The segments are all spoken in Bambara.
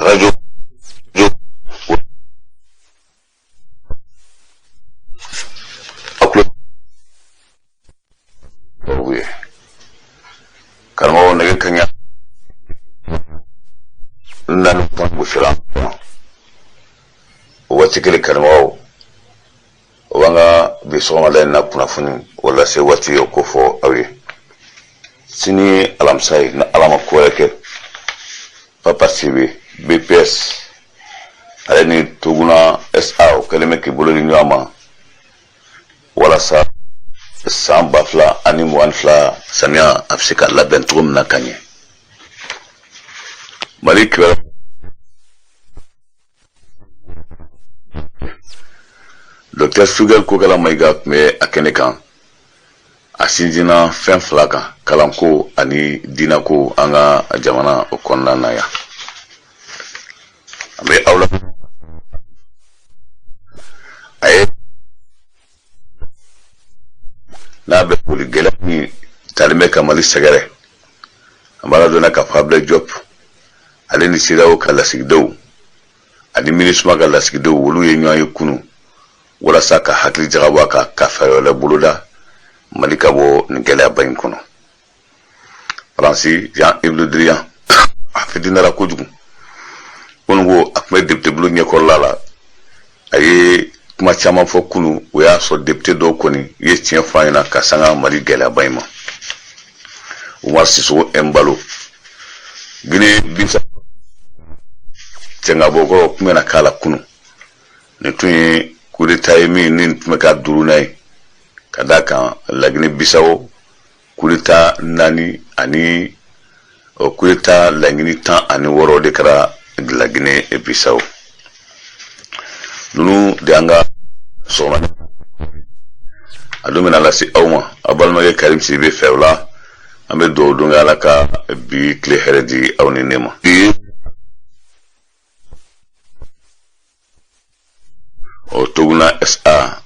Radio ye karamɔgɔ nɛgɛ kaɲa 4 tan gosira o waati kelen. Karamɔgɔw, o b'an ka bi sɔgɔmada in na kunnafoni o lase waati ye o ko fɔ aw ye. Sini ye alamisa ye, ni Ala ma ko wɛrɛ kɛ, Papa Sibe BPS ale ni Tuguna SA o kɛlen bɛ k'i bolo di ɲɔgɔn ma walasa san 2022 samiya a bɛ se ka labɛn cogo min na ka ɲɛ. Mali kibaruya, Docteur Choguel Kokalla Maïga tun bɛ a kɛnɛ kan. A sinsinna fɛn fila kan, kalanko ani diinɛko an ka jamana o kɔnɔna na yan. An bɛ aw la a ye n'a bɛ boli gɛlɛya min talen bɛ ka Mali sɛgɛrɛ. An b'a ladɔnniya k'a fɔ Abdoulaye Diop ale ni CEDEAO ka lasigidenw ani MINUSMA ka lasigidenw, olu ye ɲɔgɔn ye kunun walasa ka hakili jagabɔ a kan ka fɛɛrɛ wɛrɛ boloda Mali ka bɔ nin gɛlɛyaba in kɔnɔ. Faransi, Jean-Yves Le Drian a fitinɛra kojugu. Kunun ko a tun bɛ député bulon ɲɛkɔrɔla la, a ye kuma caman fɔ kunun. O y'a sɔrɔ député dɔw kɔni ye tiɲɛ fɔ a ɲɛna ka sanga Mali gɛlɛyaba in ma. Umar Sissoco Embaló, Guinée Bissau cɛngabɔkɔrɔ tun bɛna k'a la kunun. Nin tun ye coup d'état ye min ni tun bɛ ka duurunan ye ka d'a kan Laginɛ Bissau, coup d'état naani ani coup d'état laɲini 16 de kɛra Laginɛ Bissau. Ninnu de an ka sɔgɔma a don bɛna lase aw ma, aw balimakɛ Karim Sidibe fɛ. O la, an bɛ dugawu don kɛ, Ala ka bi tile hɛrɛ di aw ni ne ma. O Toguna SA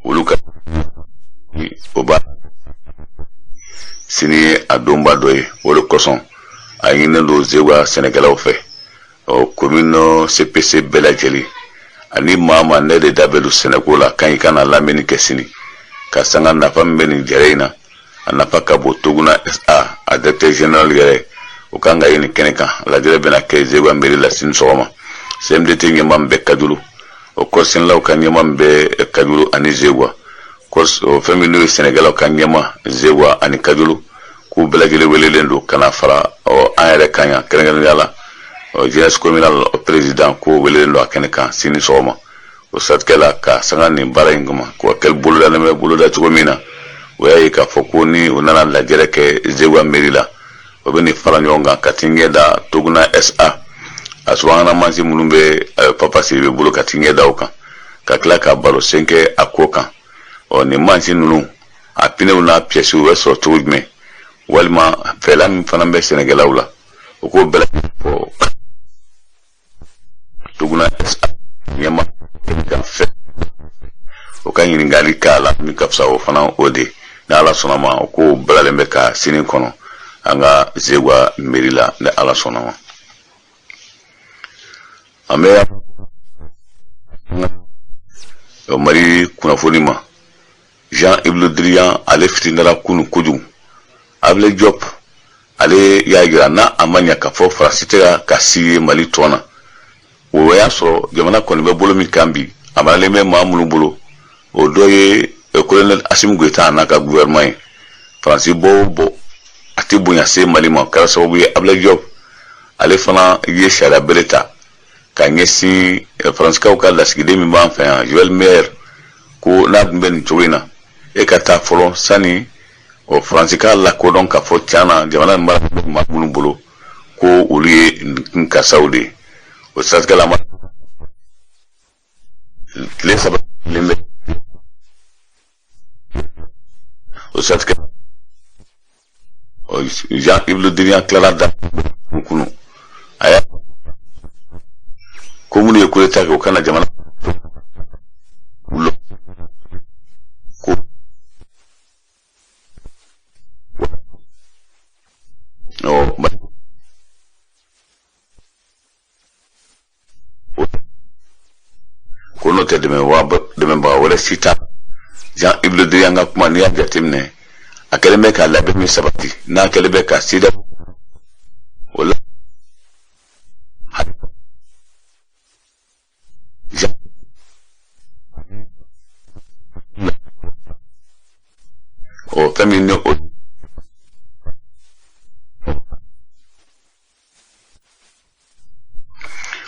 olu ka o ba sini ye a donba dɔ ye. O de kosɔn a ɲininen don Zeguwa sɛnɛkɛlaw fɛ, ɔ commune CPC bɛɛ lajɛlen ani maa maa ne de da bɛ don sɛnɛko la kan, i kana lamɛnni kɛ sini ka sanga nafa min bɛ nin jɛrɛ in na, a nafa ka bon. Toguna SA a directeur général yɛrɛ, o kan ka ye nin kɛnɛ kan. Lajɛrɛ bɛna kɛ Zeguwa mairie la sini sɔgɔma. CMDT ɲɛmaa min bɛ Kajulu, o kɔrisɛnɛlaw ka ɲɛmaa min bɛ Kajulu ani Zeguwa, fɛn min n'o ye sɛnɛkɛlaw ka ɲɛmaa Zeguwa ani Kajulu, k'u bɛɛ lajɛlen welelen don ka na fara an yɛrɛ kan yan. Kɛrɛnkɛrɛnnenya la, jeunesse communale président k'o welelen don a kɛnɛ kan sini sɔgɔma. O siratigɛ la, ka sanga nin baara in kama k'o kɛ bolodalen bɛ boloda cogo min na, o y'a ye k'a fɔ ko ni u nana lajɛrɛ kɛ Zeguwa mairie la, o bɛ nin fara ɲɔgɔn kan ka t'i ɲɛ da Toguna SA a subahana mansin minnu bɛ Papa Sidibe bolo, ka t'i ɲɛ da o kan, ka tila ka baro sen kɛ a ko kan. Ɔ nin mansin ninnu a pneuw n'a pièces bɛ sɔrɔ cogo jumɛn, walima fɛla min fana bɛ sɛnɛkɛlaw la, o k'o bɛɛ fɔ Toguna SA ɲɛma kan fɛ, o ka ɲininkali k'a la min ka fisa o fana o de. Ni Ala sɔnna ma, o ko bilalen bɛ ka sini kɔnɔ an ka Zeguwa mairie la, ni Ala sɔnna ma. An bɛ Mali kunnafoni ma. Jean-Yves Le Drian ale fitinɛra kunun kojugu. Abdoulaye Diop ale y'a jira n'a a ma ɲɛ k'a fɔ Faransi tɛ ka si ye Mali tɔn na. O y'a sɔrɔ jamana kɔni bɛ bolo min kan bi, a maralen bɛ maa minnu bolo, o dɔ ye colonel Assimi Goïta n'a ka gouvernement ye. Faransi bɔ o bɔ a tɛ bonya se Mali ma. O kɛra sababu ye Abdoulaye Diop ale fana ye sariya bere ta ka ɲɛsin Faransikaw ka lasigiden min b'an fɛ yan, Joël Meyer, ko n'a tun bɛ nin cogo in na, e ka taa fɔlɔ sani o Faransi k'a lakodɔn k'a fɔ tiɲɛ na jamana in mara maa minnu bolo, ko olu ye nin kasaw de ye. O siratigɛ la, tile 3 bɛ o siratigɛ, Jean-Yves Le Drian tilara da kunu, a y'a ko minnu ye coup d'état kɛ, o kana jamana ko n'o tɛ dɛmɛbaga wɛrɛ si t'a. Jean-Yves Le Drian ka kuma, n'i y'a jateminɛ, a kɛlen bɛ ka labɛn min sabati, n'a kɛlen bɛ ka CEDEAO o la o fɛn min ni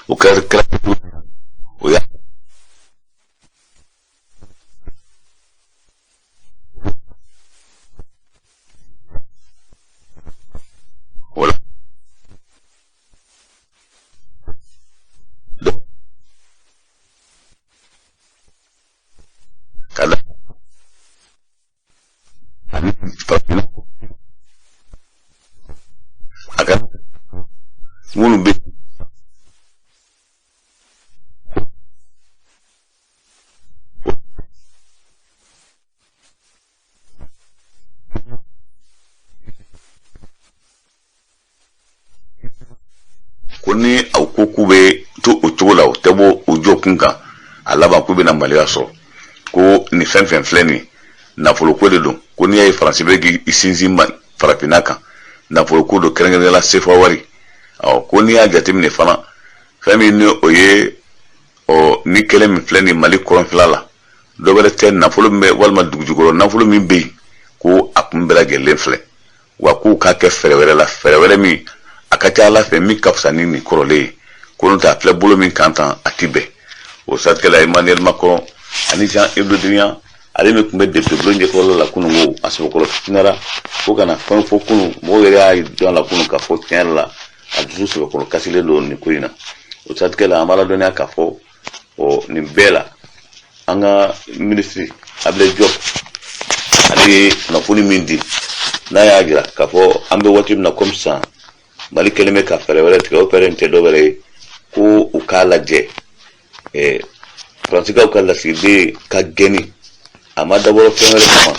o kɛra o y'a o la ka da ani farafinna a ka minnu bɛ ko ni aw ko k'u bɛ to o cogo la, u tɛ bɔ u jɔ kun kan, a laban k'u bɛna maloya sɔrɔ. Ko nin fɛn fɛn filɛ nin, nafoloko de don. Ko n'i y'a ye Faransi bɛ k'i sinsin farafinna kan, nafoloko don, kɛrɛnkɛrɛnnenya la sefa wari. Ɔ ko n'i y'a jateminɛ fana, fɛn min ni o ye, ɔ ni kɛlɛ min filɛ nin Mali kɔrɔnfɛla la, dɔ wɛrɛ tɛ, nafolo min bɛ walima dugujukɔrɔ nafolo min bɛ yen, ko a kun bɛɛ lajɛlen filɛ wa, k'u k'a kɛ fɛɛrɛ wɛrɛ la, fɛɛrɛ wɛrɛ min a ka ca ala fɛ min ka fisa ni nin kɔrɔlen ye, ko n'o tɛ a filɛ bolo min kan tan, a ti bɛn. O siratigɛ la, Emmanuel Macron ani Jean-Yves Le Drian, ale min tun bɛ député bulon ɲɛkɔrɔla la kunun, ko a sɛbɛkɔrɔ fitinara fo ka na fɛn fɔ kunun. Mɔgɔw yɛrɛ y'a dɔn a la kunun k'a fɔ tiɲɛ yɛrɛ la, a dusu sɛbɛkɔrɔ kasilen don nin ko in na. O siratigɛ la, an b'a ladɔnniya k'a fɔ, ɔ nin bɛɛ la, an ka minisiri Ablaye Diop, ale ye kunnafoni min di, n'a y'a jira k'a fɔ an bɛ waati min na komi sisan, Mali kɛlen bɛ ka fɛɛrɛ wɛrɛ tigɛ. O fɛɛrɛ in tɛ dɔ wɛrɛ ye ko u k'a lajɛ Faransikaw ka lasigiden ka gɛnni, a ma dabɔra fɛn wɛrɛ kama.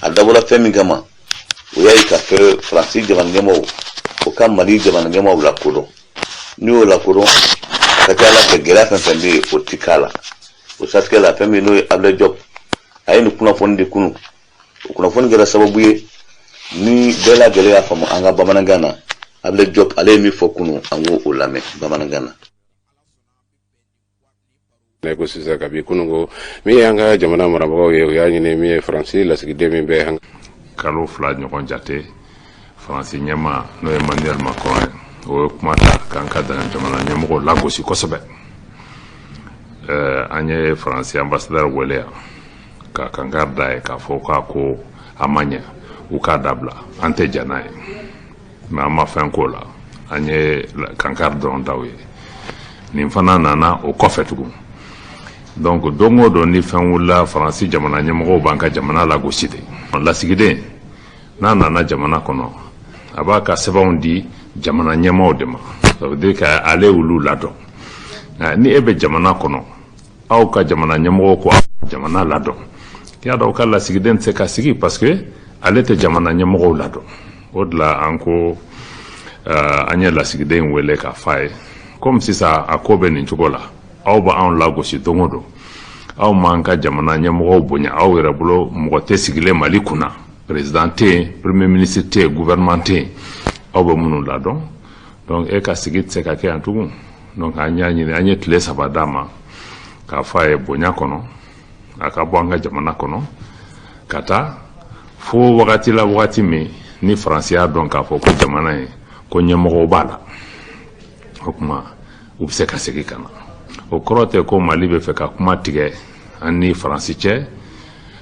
A dabɔra fɛn min kama, o y'a ye ka fɛ Faransi jamana ɲɛmaaw, o ka Mali jamana ɲɛmaaw lakodɔn. N'u y'o lakodɔn, a ka ca ala fɛ, gɛlɛya fɛn fɛn bɛ yen, o ti k'a la. O siratigɛ la, fɛn min n'o ye Ablaye Diop, a ye nin kunnafoni di kunun. O kunnafoni kɛra sababu ye ni bɛɛ lajɛlen y'a faamu an ka bamanankan na. Ablaye Diop, ale ye min fɔ kunun, an k'o o lamɛn bamanankan na. Ne ko sisan, kabi kununko, min y'an ka jamana marabagaw ye, u y'a ɲini min ye Faransi lasigiden min bɛ Kalo 2 ɲɔgɔn jate, Faransi ɲɛmaa, n'o ye Emmanuel Macron ye, o ye kuma ta k'an ka jamana ɲɛmɔgɔw lagosi kosɛbɛ. An ye Faransi ambassadeur wele yan ka kankari da ye k'a fɔ k'a ko a ma ɲɛ, u k'a dabila, an tɛ jɛn n'a ye. Mais an ma fɛn k'o la, an ye kankari dɔrɔn d'aw ye. Nin fana nana o kɔfɛ tugun. Donc don o don ni fɛn wulila, Faransi jamana ɲɛmɔgɔw b'an ka jamana lagosi de. Lasigiden n'a nana jamana kɔnɔ, a b'a ka sɛbɛnw di jamana ɲɛmaaw de ma. Ça veut dire que ale y'olu ladɔn. Ni e bɛ jamana kɔnɔ, aw ka jamana ɲɛmɔgɔw ko jamana ladɔn, i y'a dɔn, aw ka lasigiden tɛ se ka sigi, parce que ale tɛ jamana ɲɛmɔgɔw ladɔn. O de la, an ko an ye lasigiden wele k'a f'a ye komi sisan a ko bɛ nin cogo la, aw bɛ anw lagosi don o don, aw m'an ka jamana ɲɛmɔgɔw bonya. Aw yɛrɛ bolo, mɔgɔ tɛ sigilen Mali kunna, président tɛ yen, premier ministre tɛ yen, gouvernement tɛ yen, aw bɛ minnu ladɔn. Donc e ka sigi tɛ se ka kɛ yan tugun. Donc an y'a ɲini, an ye tile 3 d'a ma k'a fɔ a ye bonya kɔnɔ, a ka bɔ an ka jamana kɔnɔ ka taa fo wagati la, wagati min ni Faransi y'a dɔn k'a fɔ ko jamana ye ko ɲɛmɔgɔw b'a la, o tuma u bɛ se ka segin ka na. O kɔrɔ tɛ ko Mali bɛ fɛ ka kuma tigɛ an ni Faransi cɛ.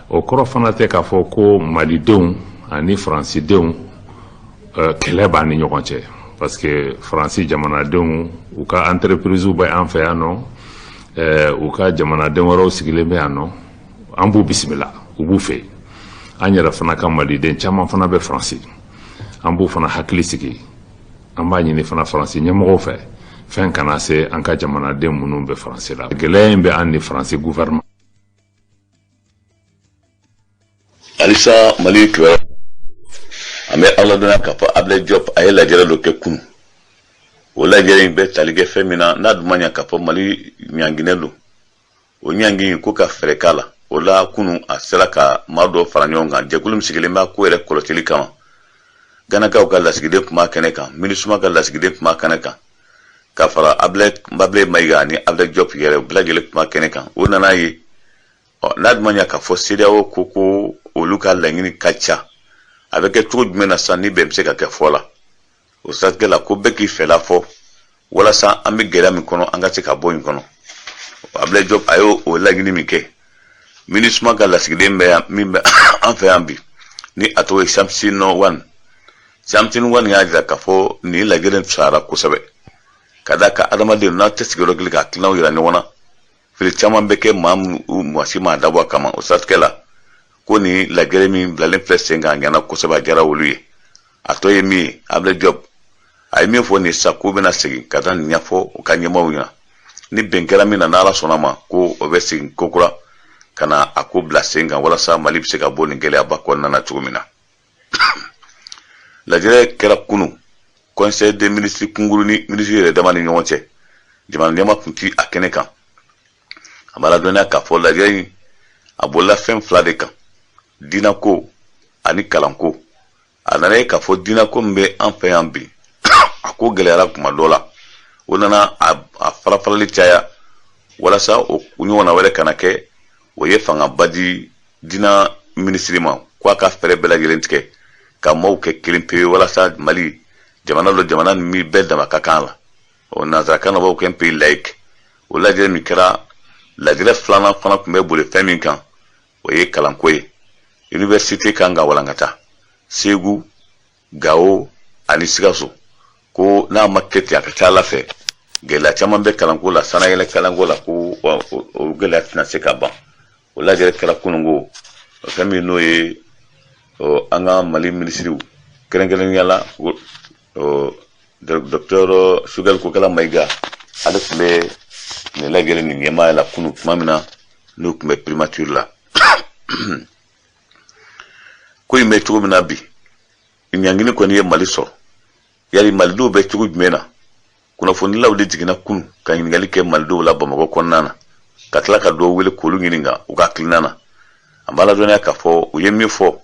O kɔrɔ fana tɛ k'a fɔ ko malidenw ani faransidenw kɛlɛ b'an ni ɲɔgɔn cɛ, parce que Faransi jamanadenw, u ka entreprise bɛ an fɛ yan nɔ, u ka jamanaden wɛrɛw sigilen bɛ yan nɔ, an b'u bisimila, u b'u fɛ yen. An yɛrɛ fana ka maliden caman fana bɛ Faransi, an b'u fana hakili sigi. An b'a ɲini fana Faransi ɲɛmɔgɔw fɛ, fɛn kana se an ka jamanaden minnu bɛ Faransi la. Gɛlɛya in bɛ an ni Faransi gouvernement. Halisa Mali kibaruya, an bɛ aw ladɔnniya k'a fɔ Ablaye Diop, a ye lajɛrɛ dɔ kɛ kunun. O lajɛrɛ in bɛ tali kɛ fɛn min na, n'a dun ma ɲɛ k'a fɔ Mali ɲanginen don. O ɲangi ko ka fɛɛrɛ k'a la. O la kunu a sera ka maa dɔ fara ɲɔgɔn kan, jɛkulu min sigilen b'a ko yɛrɛ kɔlɔsili kama. Ganakaw ka lasigiden tun b'a kɛnɛ kan, MINUSMA ka lasigiden tun b'a kɛnɛ kan, ka fara Ablaye Mayiga ani Ablaye Diop yɛrɛ, u bɛɛ lajɛlen tun b'a kɛnɛ kan. O nana ye ɔ n'a dun ma ɲɛ k'a fɔ CEDEAO ko ko olu ka laɲini ka ca, a bɛ kɛ cogo jumɛn na sisan ni bɛn bɛ se ka kɛ fɔ la? O siratigɛ la, ko bɛɛ k'i fɛla fɔ walasa an bɛ gɛlɛya min kɔnɔ, an ka se ka bɔ nin kɔnɔ. Ablaye Diop a y'o o laɲini min kɛ, MINUSMA ka lasigiden bɛ yan min bɛ an fɛ yan bi, ni a tɔgɔ ye Chamsine Wane. Chamsine Wane y'a jira k'a fɔ nin lajɛrɛ in fisayara kosɛbɛ, ka d'a kan adamaden n'a tɛ sigiyɔrɔ kelen ka hakilinaw yira ɲɔgɔn na, fili caman bɛ kɛ maa maa si m'a dabɔ a kama. O siratigɛ la, ko nin lajɛrɛ min bilalen filɛ sen kan, a ɲɛna kosɛbɛ, a diyara olu ye. A tɔ ye min ye, Ablaye Diop a ye min fɔ nin sisan, k'u bɛna segin ka taa nin ɲɛfɔ u ka ɲɛmaaw ɲɛna. Ni bɛn kɛra min na, n'Ala sɔnna ma, ko o bɛ segin kokura ka na a ko bila sen kan, walasa Mali bɛ se ka bɔ nin gɛlɛyaba kɔnɔna na cogo min na. Lajɛrɛ kɛra kunu, conseil des ministres kunkurunin, minisiri yɛrɛ dama ni ɲɔgɔn cɛ. Jamana ɲɛmaa tun ti a kɛnɛ kan. A b'a ladɔnniya k'a fɔ lajɛrɛ in a bolila fɛn fila de kan, diinako ani kalanko. A nana ye k'a fɔ diinako min bɛ an fɛ yan bi, a ko gɛlɛyara kuma dɔ la. O nana a farafarali caya walasa o ɲɔgɔnna wɛrɛ kana kɛ. O ye fangaba di diina minisiri ma ko a ka fɛɛrɛ bɛɛ lajɛlen tigɛ ka maaw kɛ kelen pe, walasa Mali jamana dɔ, jamana min bɛɛ dama ka kan la, o nanzarakan na b'o kɛ pays laïque. O lajɛrɛ min kɛra, lajɛrɛ filanan fana tun bɛ boli fɛn min kan, o ye kalanko ye. Université kan ka walankata Segu, Gawo ani Sikaso. Ko n'a ma kɛ ten, a ka ca Ala fɛ, gɛlɛya caman bɛ kalanko la, sanayɛlɛ kalanko la, ko o gɛlɛya tɛna se ka ban. O lajɛrɛ kɛra kununko. Fɛn min n'o ye an ka Mali minisiriw, kɛrɛnkɛrɛnnenya la docteur Choguel Kokala Mayiga, ale tun bɛ nin lajɛrɛ nin ɲɛmaaya la kunu, tuma min na n'u tun bɛ primature la. Ko in bɛ cogo min na bi, ɲangini kɔni ye Mali sɔrɔ. Yali malidenw bɛ cogo jumɛn na? Kunnafonidilaw de jiginna kunu ka ɲininkali kɛ malidenw la Bamakɔ kɔnɔna na, ka tila ka dɔw wele k'olu ɲininka u ka hakilina na. An b'a ladɔnniya k'a fɔ u ye min fɔ,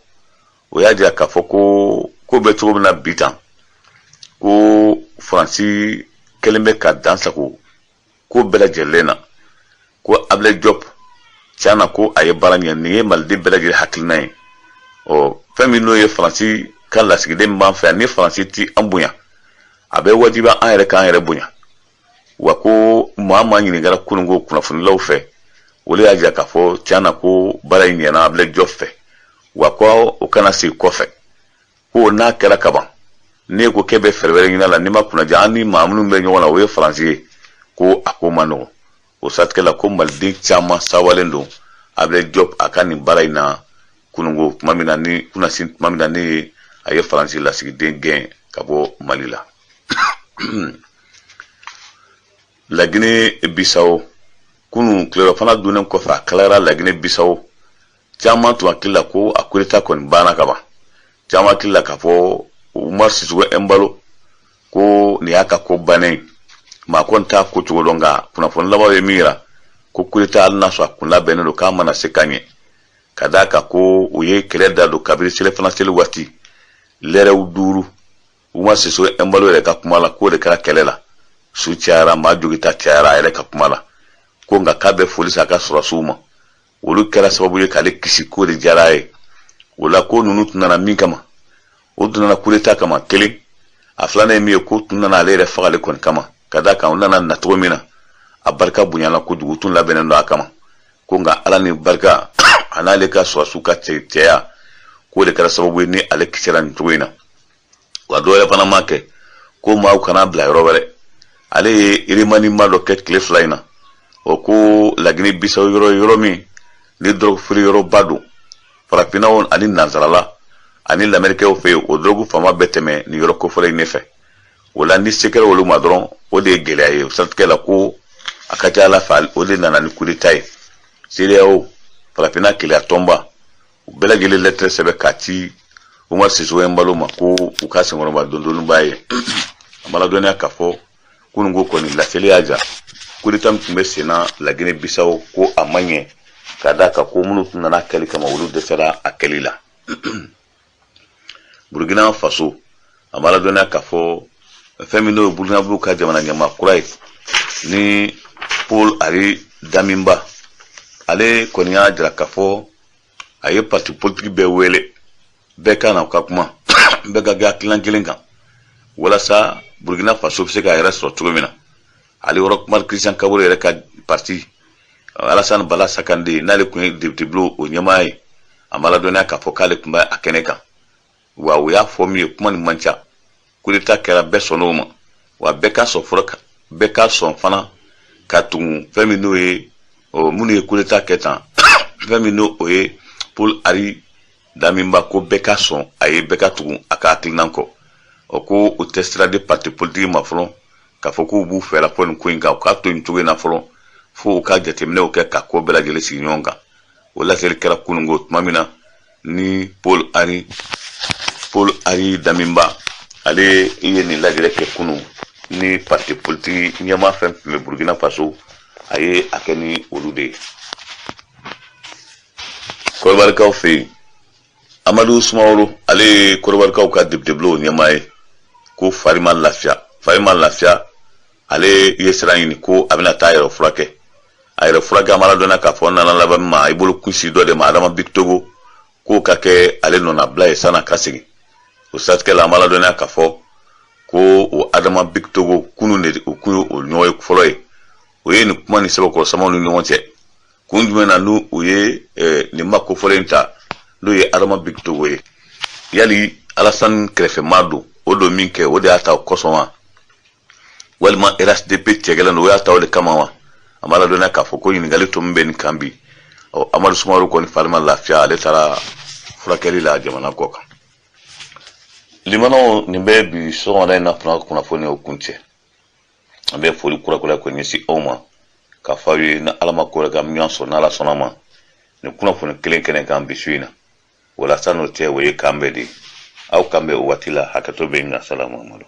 o y'a jira k'a fɔ ko ko bɛ cogo min na bi tan, ko Faransi kɛlen bɛ ka dan sago ko bɛɛ lajɛlen na, ko Ablaye Diop tiɲɛ na ko a ye baara ɲɛ. Nin ye maliden bɛɛ lajɛlen hakilina ye. Ɔ fɛn min n'o ye Faransi ka lasigiden min b'an fɛ yan, ni Faransi ti an bonya, a bɛ wajibiya an yɛrɛ k'an yɛrɛ bonya. Wa ko maa maa ɲininkara kununko kunnafonilaw fɛ, olu y'a jira k'a fɔ tiɲɛ na ko baara in ɲɛna Ablaye Diop fɛ, wa ko o kana segin kɔfɛ, ko n'a kɛra kaban, n'e ko k'e bɛ fɛɛrɛ wɛrɛ ɲini a la, n'i ma kunnaja, an ni maa minnu bɛ ɲɔgɔn na, o ye Faransi ye, ko a ko ma nɔgɔn. O siratigɛ la, ko maliden caman sawalen don Ablaye Diop a ka nin baara in na kununko, tuma min na ni kunnasin, tuma min na ni a ye Faransi lasigiden gɛn ka bɔ Mali la. Laginɛ Bisawo, kunu tilelafana dunnen kɔfɛ, a kalayara Laginɛ Bisawo. Caman tun hakili la ko a coup d'état kɔni banna ka ban. Caman hakili la k'a fɔ Umar Sissoco Embaló ko nin y'a ka ko bannen ye. Maa kɔni t'a ko cogo dɔn, nka kunnafoni laban ye min yira ko coup d'état, hali n'a sɔrɔ a kun labɛnnen don, k'a mana se ka ɲɛ, ka d'a kan ko u ye kɛlɛ da don kabini selifana seli waati lɛrɛw 5. Umar Sissoco Embaló yɛrɛ ka kuma la, k'o de kɛra kɛlɛ la, su cayara, maa jogita cayara a yɛrɛ ka kuma la, ko nka k'a bɛ foli sa a ka sɔrɔsiw ma, olu kɛra sababu ye k'ale kisi, k'o de diyara a ye. O la ko ninnu tun nana min kama, o tun nana coup d'état kama kelen, a filanan ye min ye, ko tun nana ale yɛrɛ fagali kɔni kama, ka d'a kan u nana nacogo min na, a barika bonyana kojugu, tun labɛnnen don a kama, ko nka Ala ni barika a n'ale ka sɔrɔsiw ka cɛya, k'o de kɛra sababu ye ni ale kisira nin cogo in na. Wa dɔ wɛrɛ fana ma kɛ ko maaw kana bila yɔrɔ wɛrɛ. Ale ye remaniement dɔ kɛ tile 2 in na. O ko Laginɛ Bisawo, yɔrɔ yɔrɔ min ni dɔrɔgu feere yɔrɔba don farafinnaw ani nansarala ani lamɛrikɛw fɛ yen, o dɔrɔgu fanba bɛ tɛmɛ nin yɔrɔ kofɔlen in de fɛ. O la ni se kɛra olu ma dɔrɔn, o de ye gɛlɛya ye. O siratigɛ la, ko a ka ca Ala fɛ, o de nana ni coup d'état ye. CEDEAO, farafinna keleya tɔnba, u bɛɛ lajɛlen lɛtɛrɛ sɛbɛn k'a ci Umar Sissoco Embaló ma ko u ka senkɔrɔba dondonba ye. A ma ladɔnniya k'a fɔ kununko kɔni laseli y'a jira coup d'état min tun bɛ sen na Laginɛ Bisawo, ko a ma ɲɛ, ka d'a kan ko minnu tun nana kɛli kama, olu dɛsɛra a kɛli la. Burukina Faso, a b'a ladɔnniya k'a fɔ fɛn min n'o ye Burukinabew ka jamana ɲɛmaa kura ye, ni Paul Henri Damiba, ale kɔni y'a jira k'a fɔ a ye parti politique bɛɛ wele, bɛɛ ka na u ka kuma, bɛɛ ka kɛ hakilina kelen kan, walasa Burukina Faso bɛ se k'a yɛrɛ sɔrɔ cogo min na. Ale Roch Marc Christian Kabore yɛrɛ ka parti, Alassane Bala Sakande, n'ale tun ye député bulon o ɲɛmaa ye, a ma ladɔnniya k'a fɔ k'ale tun bɛ a kɛnɛ kan. Wa u y'a fɔ min ye, kuma nin man ca, coup d'état kɛra, bɛɛ sɔnn'o ma. Wa bɛɛ ka sɔn fɔlɔ, bɛɛ ka sɔn fana ka tugu fɛn min n'o ye minnu ye coup d'état kɛ tan, fɛn min n'o o ye Paul Henri Damiba, ko bɛɛ ka sɔn a ye, bɛɛ ka tugu a ka hakilinan kɔ. O ko o tɛ sira di parti politique ma fɔlɔ k'a fɔ k'u b'u fɛla fɔ nin ko in kan. U k'a to nin cogo in na fɔlɔ, fo u ka jateminɛw kɛ ka ko bɛɛ lajɛlen sigi ɲɔgɔn kan. O laseli kɛra kununko tuma min na ni Paul Henri Damiba, ale ye nin lajɛrɛ kɛ kunun ni parti politique ɲɛmaa fɛn fɛn bɛ Burukina Faso, a ye a kɛ ni olu de ye. Kɔdiwarikaw fɛ yen, Amadu Sumaworo, ale ye Kɔdiwarikaw ka député bulon ɲɛmaa ye, ko fari ma lafiya, fari ma lafiya. Ale ye sira ɲini ko a bɛna taa a yɛrɛ furakɛ, a yɛrɛ furakɛ. A ma ladɔnniya k'a fɔ nana laban min ma, a y'i bolo kunsi dɔ de ma, Adama Bictogo, k'o ka kɛ ale nɔnabila ye san'a ka segin. O siratigɛ la, a ma ladɔnniya k'a fɔ ko o Adama Bictogo, kunun de o kun ye o ɲɔgɔn ye fɔlɔ ye. O ye nin kuma ni sɛbɛkɔrɔ samaw ni ɲɔgɔn cɛ kun jumɛn na n'u u ye nin ma kofɔlen in ta, n'o ye Adama Bictogo ye? Yali Alassane kɛrɛfɛmaa don, o don min kɛ, o de y'a ta o kosɔn wa, walima RHDP cɛgɛlɛn don, o y'a ta o de kama wa? A ma ladɔnniya k'a fɔ ko ɲininkali to min bɛ nin kan bi. Ɔ, Amadu Sumaworo kɔni fari ma lafiya, ale taara furakɛli la jamana kɔ kan. Limanaw, nin bɛ bi sɔgɔmada in na fana kunnafoni o kun cɛ. An bɛ foli kurakuraya ko ɲɛsin aw ma k'a fɔ aw ye, ni Ala ma ko wɛrɛ kɛ, an bɛ ɲɔgɔn sɔrɔ n'Ala sɔnna ma nin kunnafoni kelen kɛnɛ kan bi su in na. Walasa n'o tɛ, o ye kan bɛɛ de ye, aw kan bɛ o waati la. Hakɛto bɛ yen nka salamu.